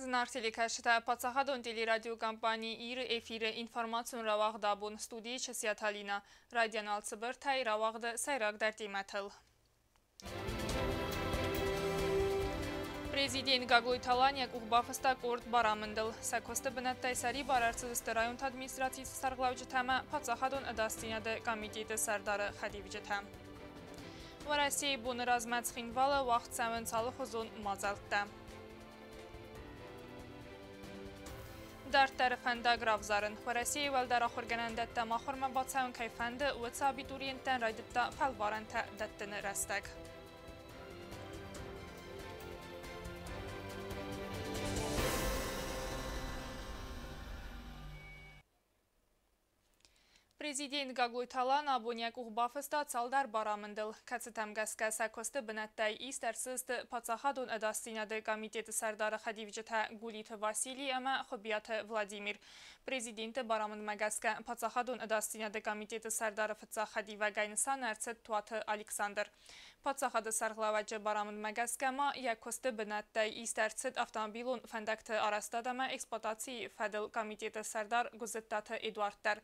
Зынаргъ телекӕсджытӕ, паддзахадон телерадиокомпани «Ир-ы» эфиры информацион рауагъд абон студийы Чысиаты Алинӕ. Райдиан алцыбыртӕй рауагъды сӕйрагдӕр темӕтыл. Президент Гаглойты Алан йӕ къух бафыста къорд барамындыл. Сӕ куысты бынӕттӕй сӕрибар ӕрцыдысты районты администрацийы сӕргълӕуджытӕ ӕмӕ паддзахадон ӕдасдзинады комитеты сӕрдары хӕдивджытӕ. Уӕрӕсейы боны размӕ Цхинвалы уагъд цӕуынц алыхуызон мадзӕлттӕ. Дарддӕры фӕндаг равзарын. Уӕрӕсейы уӕлдӕр ахуыргӕнӕндӕттӕм ахуырмӕ бацӕуын кӕй фӕнды, уыцы абитуриенттӕн райдыдта фӕлварӕнтӕ дӕттыны рӕстӕг. Президент Гаглойты Алан абон йӕ къух бафыста цалдӕр барамындыл, кӕцытӕм гӕсгӕ сӕ куысты бынӕттӕй ист ӕрцыдысты Паддзахадон ӕдасдзинады комитеты сӕрдары хӕдивджытӕ Гулиты Василий ӕмӕ Хуыбиаты Владимир. Президенты барамындмӕ гӕсгӕ Паддзахадон ӕдасдзинады комитеты сӕрдары фыццаг хӕдивӕгӕй нысан ӕрцыд Туаты Александр. Паддзахады сӕргълӕууӕджы барамындмӕ гӕсгӕ ма йӕ куысты бынӕттӕй ист ӕрцыд автомобилон фӕндӕгты арӕзтад ӕмӕ эксплуатацийы фӕдыл комитеты сӕрдар Гуыззыдтаты Эдуард дӕр.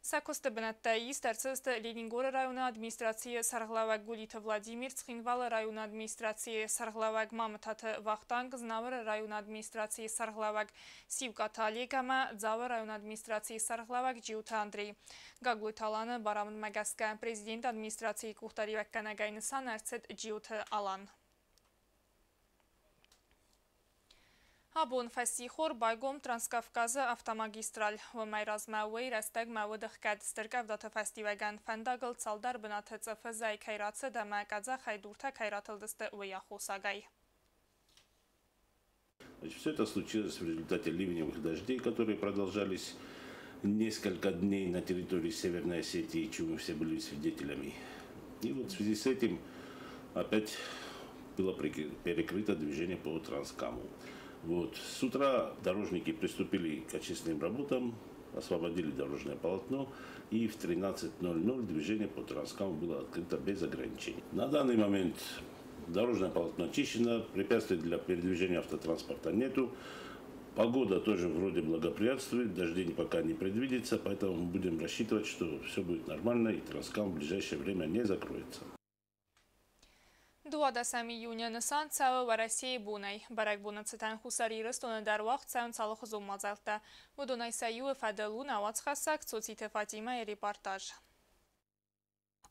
Сӕ куысты бынӕттӕй ист ӕрцыдысты Ленингоры районы администрацийы сӕргълӕууӕг Гулиты Владимир, Цхинвалы районы администрацийы сӕргълӕууӕг Мамытаты Вахтанг, Знауыры районы администрацийы сӕргълӕууӕг Сиукъаты Олег ӕмӕ Дзауы районы администрацийы сӕргълӕууӕг Джиуты Андрей. Гаглойты Аланы барамындмӕ гӕсгӕ президенты администрацийы къухдариуӕггӕнӕгӕй нысан ӕрцыд Джиуты Алан. Абон фӕссихор байгом Транскавказы автомагистраль. Уымӕй размӕ уый рӕстӕгмӕ уыд ӕхгӕд стыр къӕвдаты фӕстиуӕгӕн фӕндагыл цалдӕр бынаты цъыфы зӕй кӕй рацыд ӕмӕ къӕдзӕхӕй дуртӕ кӕй ратылдысты, уый аххосагӕй. Значит, все это случилось в результате ливневых дождей, которые продолжались несколько дней на территории Северной Осетии, чему мы все были свидетелями. И вот в связи с этим опять было перекрыто движение по Транскаму. Вот. С утра дорожники приступили к очистным работам, освободили дорожное полотно, и в 13:00 движение по Транскаму было открыто без ограничений. На данный момент дорожное полотно очищено, препятствий для передвижения автотранспорта нету. Погода тоже вроде благоприятствует, дождей пока не предвидится, поэтому мы будем рассчитывать, что все будет нормально и Транскам в ближайшее время не закроется. 12 июня нысан цӕуы Уӕрӕсейы бонӕй. Бӕрӕгбоны цытӕн Хуссар Ирыстоны дӕр уагъд цӕуынц алыхуызон мадзӕлттӕ. Уыдонӕй сӕ иуы фӕдыл у нӕ уацхӕссӕг Цоциты Фатимӕйы репортаж.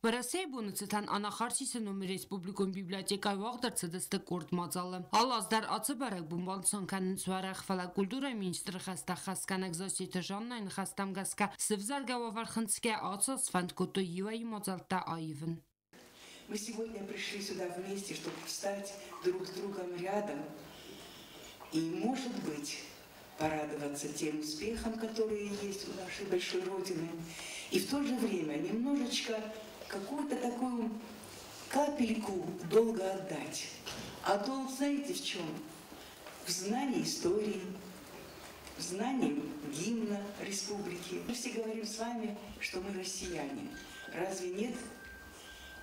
Уӕрӕсейы боны цытӕн Анахарсисы номы республикон библиотекӕйы уагъд ӕрцыдысты къорд мадзалы. Алы аз дӕр ацы бӕрӕгбон банысан кӕнынц уӕрӕх, фӕлӕ культурӕйы министры хӕстӕ хӕсгӕнӕг Зассеты Жаннайы ныхӕстӕм гӕсгӕ, сывзӕргӕ уавӕр хынцгӕ ацы аз сфӕнд кодтой иуӕй-иу мадзӕлттӕ аивын. Мы сегодня пришли сюда вместе, чтобы встать друг с другом рядом и, может быть, порадоваться тем успехам, которые есть у нашей большой Родины, и в то же время немножечко какую-то такую капельку долга отдать. А долг знаете в чем? В знании истории, в знании гимна республики. Мы все говорим с вами, что мы россияне. Разве нет?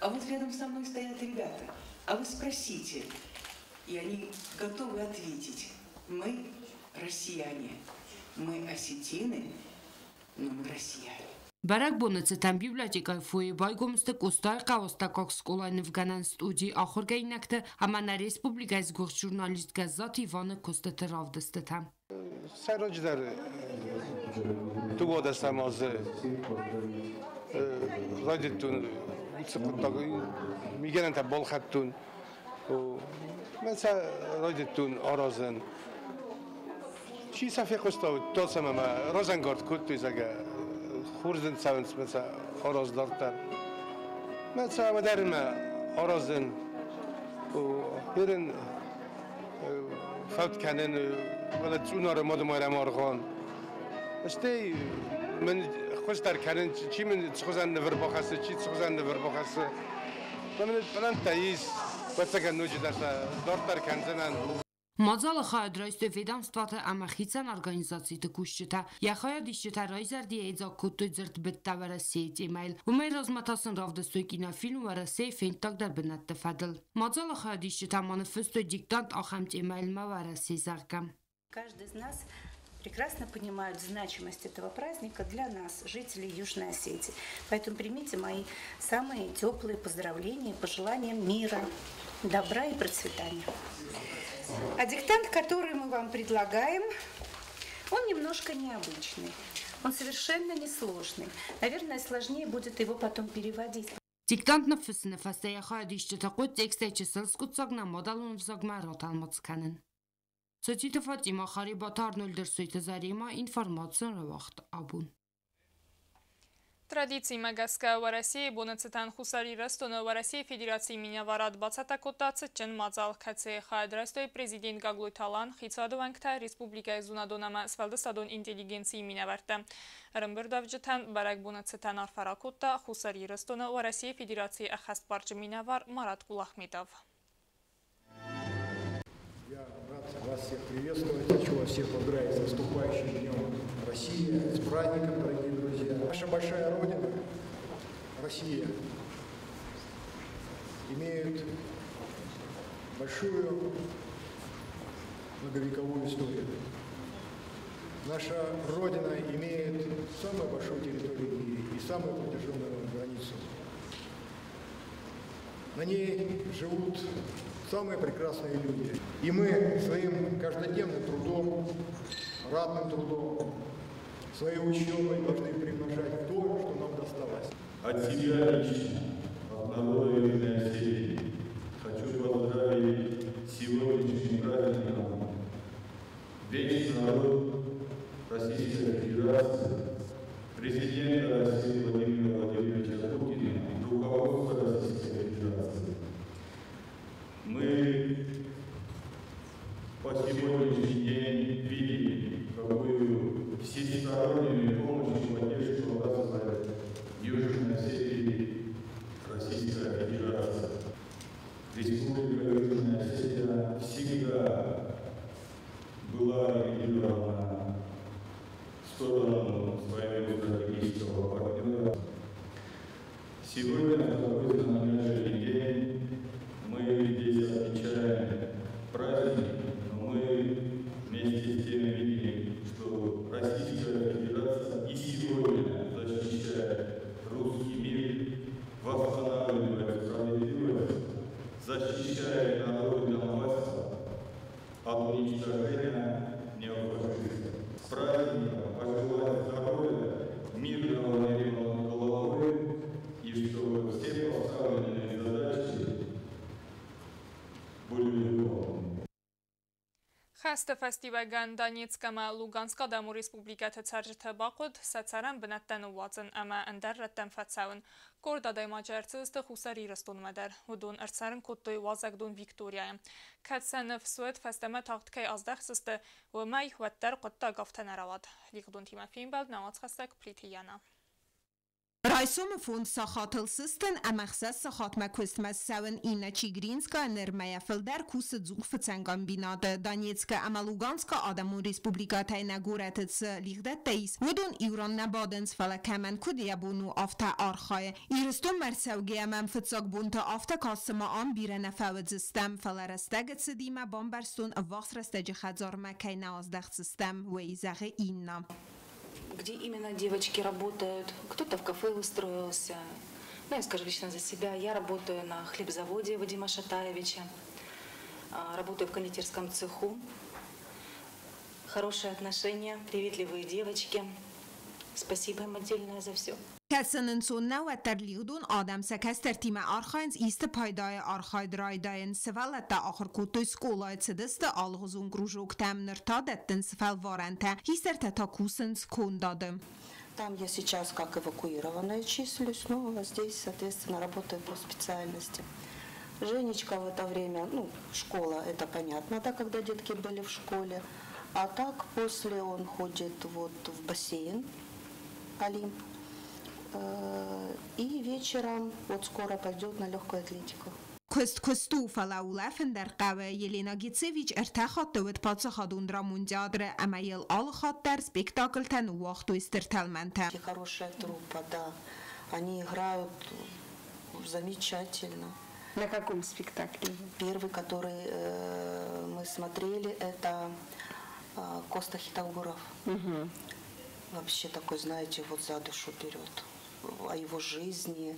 А вот рядом со мной стоят ребята. А вы спросите, и они готовы ответить. Мы россияне, мы осетины, но мы россияне. Бӕрӕгбоны цытӕн библиотекӕйы фойы байгом сты Къостайыхъӕуы астӕуккаг скъолайы нывгӕнӕн студийы ахуыргӕнинӕгты ӕмӕ нӕ республикӕйы сгуыхт журналист Гӕззаты Иваны куыстыты равдыстытӕ. Сӕйраджыдӕр 12 азы райдыдтон уыцы хъуыддаг, мигӕнӕнтӕ балхӕдтон. Мӕн сӕ райдыдтон аразын. Чи сӕ фехъуыста, уыдтон сӕ ӕмӕ разӕнгард кодтой, зӕгъгӕ, хорз дын цӕуынц, мӕ сӕ араз дарддӕр. Мӕ сӕ ӕмӕ дӕр мӕ аразын. Ерын фӕуд кӕнын, уӕлӕ Цъунары Мадымайрӕмы аргъуан. Стӕй мын хуыздӕр кӕнын, чи мын цыхуызӕн ныв ӕрбахӕссы, чи цыхуызӕн ныв ӕрбахӕссы. Мӕ мын пълӕнттӕ ис, ӕвӕццӕгӕн ноджыдӕр сӕ дарддӕр кӕндзынӕн. Мадзалы хайад райстой ведомствоты ӕмӕ хицӕн организациты кусджытӕ. Йӕ хайадисджытӕ райзӕрдийӕ дзаг кодтой дзырдбыдтӕ Уӕрӕсейы темӕйыл. Уымӕй размӕ та сын равдыстой кинофильм Уӕрӕсейы фенддагдӕр бынӕтты фӕдыл. Мадзалы хайадисджытӕ ма ныффыстой диктант ахӕм темӕйыл Мӕ Уӕрӕсе, зӕгъгӕ. Каждый из нас прекрасно понимает значимость этого праздника для нас, жителей Южной Осетии. Поэтому примите мои самые теплые поздравления, пожелания мира, добра и процветания. А диктант, который мы вам предлагаем, он немножко необычный. Он совершенно несложный. Наверное, сложнее будет его потом переводить. Диктант ныффыссыны фӕстӕ йӕ хайадисджытӕ хъуыд текстӕй чысыл скъуыддзаг нӕ мадӕлон ӕвзагмӕ ратӕлмац кӕнын. Цоциты Фатима, Харибаты Арнольд, Ӕрсойты Заремӕ, информацион рауагъд «Абон». Традицимӕ гӕсгӕ Уӕрӕсейы боны цытӕн Хуссар Ирыстоны Уӕрӕсейы Федерацийы минӕварад бацӕттӕ кодта цытджын мадзал, кӕцыйы хайад райстой президент Гаглойты Алан, хицауады уӕнгтӕ, республикӕйы зонадон ӕмӕ сфӕлдыстадон интеллигенцийы минӕвӕрттӕ. Ӕрӕмбырдуӕвджытӕн бӕрӕгбоны цытӕн арфӕ ракодта Хуссар Ирыстоны Уӕрӕсейы Федерацийы ӕххӕстбарджын минӕвар Марат Кулахметов. Я рад вас всех приветствовать. Хочу вас всех поздравить с наступающим Днем России, с праздником, дорогие друзья. Наша большая Родина, Россия, имеет большую многовековую историю. Наша Родина имеет самую большую территорию в мире и самую протяженную границу. На ней живут самые прекрасные люди. И мы своим каждодневным трудом, ратным трудом, своей учебой должны примножать то, что нам досталось. От себя лично, от народа Южной Осетии, хочу поздравить сегодняшним праздником весь народ Российской Федерации, президента России Владимира Владимировича Путина, руководство Российской Федерации. Мы по сегодняшний день видим, какую всестороннюю помощь и поддержку оказывает Южной Осетии Российская Федерация. Республика Южная Осетия всегда была ориентирована в сторону своего стратегического партнера. Сегодня, в такой знаменательный день, мы здесь отмечаем праздник, но мы вместе с тем видим, что Российская Федерация и сегодня защищает русский мир, восстанавливает справедливость, защищает народы Донбасса от уничтожения неофашистов. С праздником пожелать здоровья, мирного неба над головой и чтобы все поставленные задачи были выполнены. Хӕсты фӕстиуӕгӕн Донецк ӕмӕ Луганскы адӕмон республикӕты цӕрджыты бахъуыд сӕ цӕрӕн бынӕттӕ ныууадзын ӕмӕ ӕндӕр рӕттӕм фӕцӕуын. Къорд адӕймаджы ӕрцыдысты Хуссар Ирыстонмӕ дӕр. Уыдон ӕрцӕрын кодтой уазӕгдон Викторияйы. Кӕд сӕ ныфс уыд, фӕстӕмӕ тагъд кӕй аздӕхдзысты, уымӕй, уӕддӕр хъуыддаг афтӕ нӕ рауад. Лигъдонтимӕ фембӕлд нӕ уацхӕссӕг Плиты Яна. Райсомы 5 сахатыл сыстын ӕмӕ 6 сахатмӕ куыстмӕ ссӕуын. Инна Чигринская ныр мӕйӕ фылдӕр кусы дзулфыцӕн комбинаты. Донецкы ӕмӕ Луганскы адӕмон республикӕтӕй нӕ горӕты цы лигъдӕттӕ ис, уыдон иу ран нӕ бадынц, фӕлӕ кӕмӕн куыд йӕ бон у, афтӕ архайы. Ирыстонмӕ ӕрцӕугӕйӕ мӕм фыццаг бонты афтӕ каст, цыма ам бирӕ нӕ фӕуыдзыстӕм, фӕлӕ рӕстӕджы цыдимӕ бамбӕрстон, ӕввахс рӕстӕджы хӕдзармӕ кӕй нӕ аздӕхдзыстӕм, уый, зӕгъы Инна. Где именно девочки работают. Кто-то в кафе устроился. Ну, я скажу лично за себя. Я работаю на хлебзаводе Вадима Шатаевича. Работаю в кондитерском цеху. Хорошие отношения, приветливые девочки. Спасибо им отдельное за все. Кӕд сын ӕнцон нӕу, уӕддӕр лигъдон адӕм сӕ кӕстӕртимӕ архайынц исты пайдайы архайд райдайын. Сывӕллӕттӕ ахуыр кодтой скъолайы, цыдысты алыгъуызон кружоктӕм, ныр та дӕттынц фӕлварӕнтӕ. Хистӕртӕ та кусынц кондады. Там я сейчас как эвакуированная числюсь, ну, а здесь, соответственно, работаю по специальности. Женечка в это время, ну, школа, это понятно, да, когда детки были в школе. А так после он ходит вот в бассейн Олимп. И вечером вот скоро пойдет на легкую атлетику. Куыст куыст у, фӕлӕ улӕфын дӕр хъӕуы. Елена Гицевич ӕртӕ хатты уыд паддзахадон драмон театры ӕмӕ йыл алы хатт дӕр спектакльтӕ ныууагътой стыр тӕлмӕнтӕ. Хорошая труппа, да. Они играют замечательно. На каком спектакле? Первый, который мы смотрели, это Коста Хитаугуров. Вообще такой, знаете, вот за душу берет. О его жизни,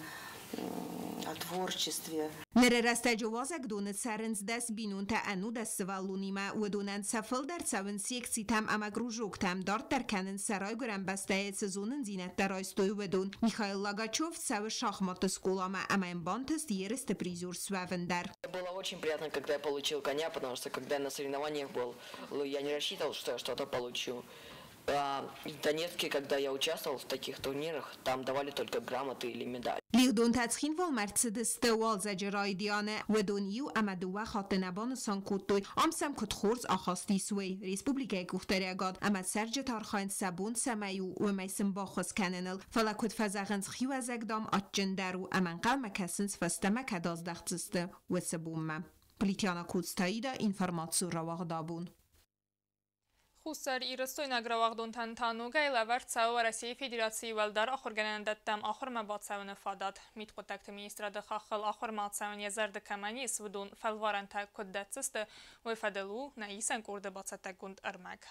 о творчестве. Ныры рӕстӕджы уазӕгдоны цӕрынц 10 бинонтӕ 11 сывӕллонимӕ. Уыдонӕн сӕ фылдӕр цӕуынц секцитӕм ӕмӕ кружоктӕм, дарддӕр кӕнынц сӕ райгуырӕн бӕстӕйы цы зонындзинӕдтӕ райстой, уыдон. Михаил Лагачев цӕуы шахматты скъоламӕ ӕмӕ йын бантыст ерысты призер суӕвын дӕр. Было очень приятно, когда я получил коня, потому что когда я на соревнованиях был, я не рассчитывал, что я что-то получу. В Донецке, когда я участвовал в таких турнирах, там давали только грамоты или медали. Лигъдонтӕ Цхинвалмӕ ӕрцыдысты уалдзӕджы райдианы. Уыдон 1 ӕмӕ 2 хатты нӕ банысан кодтой, ам сӕм куыд хорз ахаст ис, уый. Республикӕйы къухдариӕгад ӕмӕ цӕрджыты архайынц сӕ бон цӕмӕй у, уымӕй сын баххуыс кӕныныл. Фӕлӕ куыд фӕзӕгъынц, хиуазӕг, дам, адджындӕр у, ӕмӕ ӕнхъӕлмӕ кӕсынц, фӕстӕмӕ кӕд аздӕхдзысты, уыцы бонмӕ. Плитяна Коцтаида, информацион рауагъд «Абон». Хуссар Ирыстойнаг рауагъдонтӕн та ногӕй лӕвӕрд цӕуы Уӕрӕсейы Федерацийы уӕлдӕр ахуыргӕнӕндӕттӕм ахуырмӕ бацӕуыны фадат. Мидхъуыддӕгты министрады хаххыл ахуырмӕ ацӕуын йӕ зӕрды кӕмӕн ис, уыдон фӕлварӕнтӕ куыд дӕтдзысты, уый фӕдыл у нӕ исӕн къорды бацӕттӕгонд ӕрмӕг.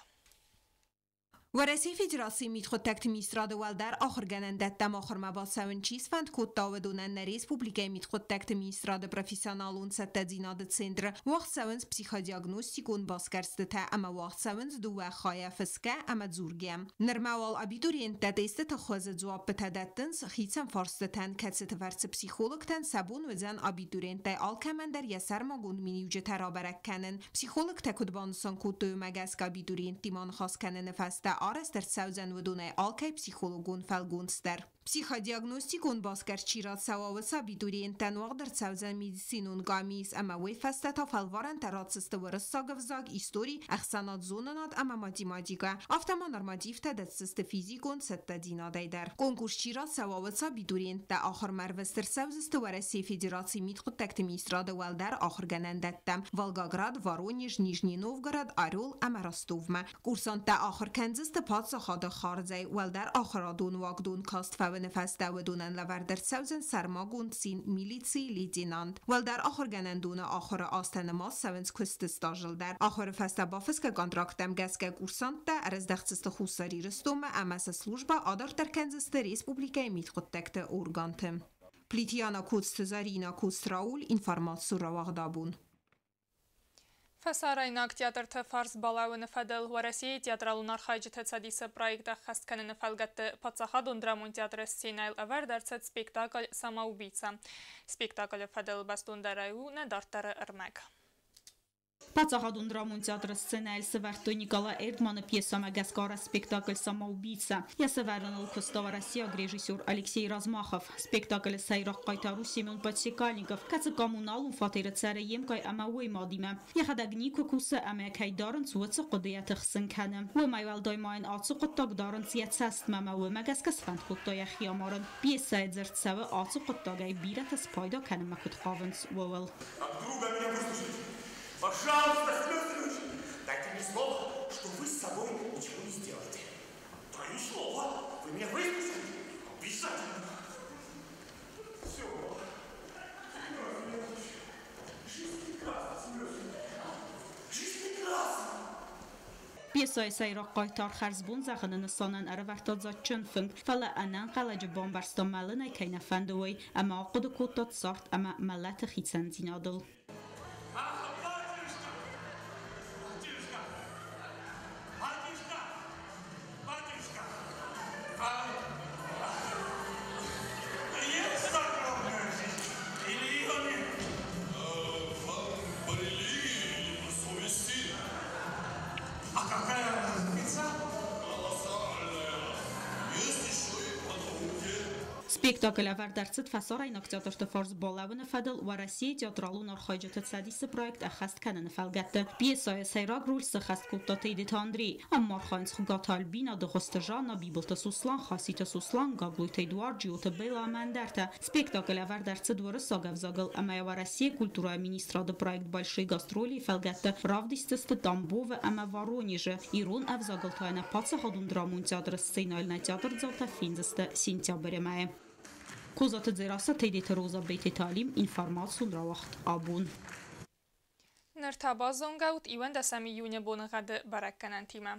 Уӕрӕсейы Федерацийы мидхъуыддӕгты министрады уӕлдӕр ахуыргӕнӕндӕттӕм ахуырмӕ бацӕуын чи сфӕнд кодта, уыдонӕн нӕ республикӕйы мидхъуыддӕгты министрады профессионалон цӕттӕдзинады центры уагъд цӕуынц психодиагностикон басгӕрстытӕ ӕмӕ уагъд цӕуынц 2 хайӕ: фысгӕ ӕмӕ дзургӕ. Нырма уал абитуриенттӕ тестыты хуызы дзуаппытӕ дӕттынц хицӕн фарстытӕн, кӕцыты фӕрцы психологтӕн сӕ бон уыдзӕн абитуриенттӕй алкӕмӕн дӕр йӕ сӕрмагонд миниуджытӕ рабӕрӕг кӕнын. Психологтӕ куыд банысан кодтой, уымӕ гӕсгӕ абитуриенттимӕ ныхас кӕныны фӕстӕ арӕзт ӕрцӕудзӕн уыдонӕй алкӕй психологон фӕлгонц дӕр. Психодиагностикон басгӕрст чи рацӕуа, уыцы абитуриенттӕн уагъд ӕрцӕудзӕн медицинон къамис ӕмӕ уый фӕстӕ та фӕлварӕнтӕ ратдзысты уырыссаг ӕвзаг, истори, ӕхсӕнадзонынад ӕмӕ математикӕ. Афтӕ ма нормативтӕ дӕтдзысты физикон цӕттӕдзинадӕй дӕр. Конкурс чи рацӕуа, уыцы абитуриенттӕ ахуырмӕ ӕрвыст ӕрцӕудзысты Уӕрӕсейы Федерацийы мидхъуыддӕгты министрады уӕлдӕр ахуыргӕнӕндӕттӕм: Волгоград, Воронеж, Нижний Новгород, Орел ӕмӕ Ростовмӕ. Курсанттӕ ахуыр кӕндзысты паддзахады хардзӕй. Уӕлдӕр ахуырадон уагдон каст фӕуыны фӕстӕ уыдонӕн лӕвӕрд ӕрцӕудзӕн сӕрмагонд цин милицийы лейтенант. Уӕлдӕр ахуыргӕнӕндоны ахуыры азтӕ нымад цӕуынц куысты стажыл дӕр. Ахуыры фӕстӕ бафысгӕ контракттӕм гӕсгӕ курсанттӕ ӕрӕздӕхдзысты Хуссар Ирыстонмӕ ӕмӕ сӕ службӕ адарддӕр кӕндзысты республикӕйы мидхъуыддӕгты органты. Плитяна Коцты Зарина, Коцты Рауль, информацион рауагъд «Абон». Фӕсарӕйнаг театрты фарс балӕууыны фӕдыл Уӕрӕсейы театралон архайджыты цӕдисы проект ӕххӕст кӕныны фӕлгӕтты паддзахадон драмон театры сценӕйыл ӕвӕрд ӕрцыд спектакль «Самоубийца». Спектаклы фӕдыл бӕстондӕрӕй у нӕ дарддӕры ӕрмӕг. Паддзахадон драмон театры сценӕйыл сӕвӕрдтой Николай Эрдманы пьесӕмӕ гӕсгӕ арӕзт спектакль «Самоубийца». Йӕ сӕвӕрыныл куыста уӕрӕсейаг режиссер Алексей Размахов. Спектаклы сӕйраг хъайтар у Семен Подсекальников, кӕцы коммуналон фатеры цӕры йе мкъай ӕмӕ уый мадимӕ. Йӕхӕдӕг никуы кусы ӕмӕ кӕй дарынц, уыцы хъуыдыйӕ тыхсын кӕны. Уымӕй уӕлдай ма йын ацы хъуыддаг дарынц йӕ цӕстмӕ ӕмӕ уымӕ гӕсгӕ сфӕнд кодта йӕхи амарын. Пьесӕйы дзырд цӕуы, ацы хъуыддагӕй бирӕтӕ спайда кӕнынмӕ куыд хъавынц, ууыл. Пожалуйста, Семен Семенович, дайте мне слово, что вы с собой ничего не сделаете. Даю слово, вы меня выслушаете. Обязательно. Все. Семен Семенович, жизнь прекрасна, Семен Семенович. Жизнь прекрасна. Пьесӕйы сӕйраг хъайтар хӕрзбон зӕгъыны нысанӕн ӕрӕвӕрдта дзаджджын фынг, фӕлӕ ӕнӕнхъӕлӕджы бамбӕрста, мӕлын ӕй кӕй нӕ фӕнды, уый, ӕмӕ ахъуыды кодта цард ӕмӕ мӕлӕты хицӕндзинадыл. Ах, батюшка! Батюшка! Батюшка! А, есть загробная жизнь? Или ее нет? Вам по религии или по совести? А какая разница? Колоссальная. Есть еще и по науке. Спектакль ӕвӕрд ӕрцыд фӕсарӕйнаг театрты фарс балӕууыны фӕдыл Уӕрӕсейы театралон архайджыты цӕдисы проект ӕххӕст кӕныны фӕлгӕтты. Пьесӕйы сӕйраг роль сӕххӕст кодта Тедеты Андрей. Ам архайынц Хуыгаты Альбина, Дыгъуызты Жанна, Бибылты Сослан, Хаситы Сослан, Гаглойты Эдуард, Джиоты Белла ӕмӕ ӕндӕртӕ. Спектакль ӕвӕрд ӕрцыд уырыссаг ӕвзагыл ӕмӕ йӕ Уӕрӕсейы культурӕйы министрады проект «Большие гастроли» фӕлгӕтты равдисдзысты Тамбовы ӕмӕ Воронежы. Ирон ӕвзагыл та нӕ паддзахадон драмон театры сценӕйыл нӕ театрдзаутӕ фендзысты сентябры мӕйы. Козаты Дзерассӕ, Тедеты Роза, Бететы Алим, информацион рауагъд «Абон». Ныр та базонгӕут 11 июны боныгъӕды бӕрӕггӕнӕнтимӕ.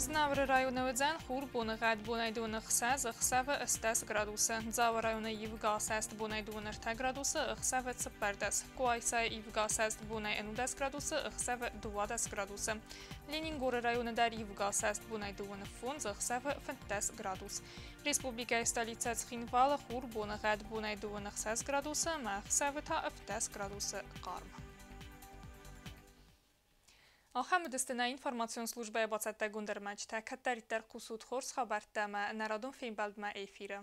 Знавры районы уыдзӕн хур боныгъӕд бонӕй 26, ӕхсӕвы 18 градусы. Дзауы районы ивгӕ асӕст бонӕй 23 градусы, ӕхсӕвы 14. Къуайсайы ивгӕ асӕст бонӕй 11 градусы, ӕхсӕвы 12 градусы. Ленингоры районы дӕр ивгӕ асӕст бонӕй 25, ӕхсӕвы 15 градус. Республикӕйы столицӕ Цхинвалы хур боныгъӕд бонӕй 26 градусы ӕмӕ ӕхсӕвы та 17 градусы хъарм. Ахӕм уыдысты нӕ информацион службӕйы бацӕттӕгонд ӕрмӕджытӕ. Кӕддӕриддӕр хъусут хорз хабӕрттӕ ӕмӕ нӕ радон фембӕлдмӕ эфиры.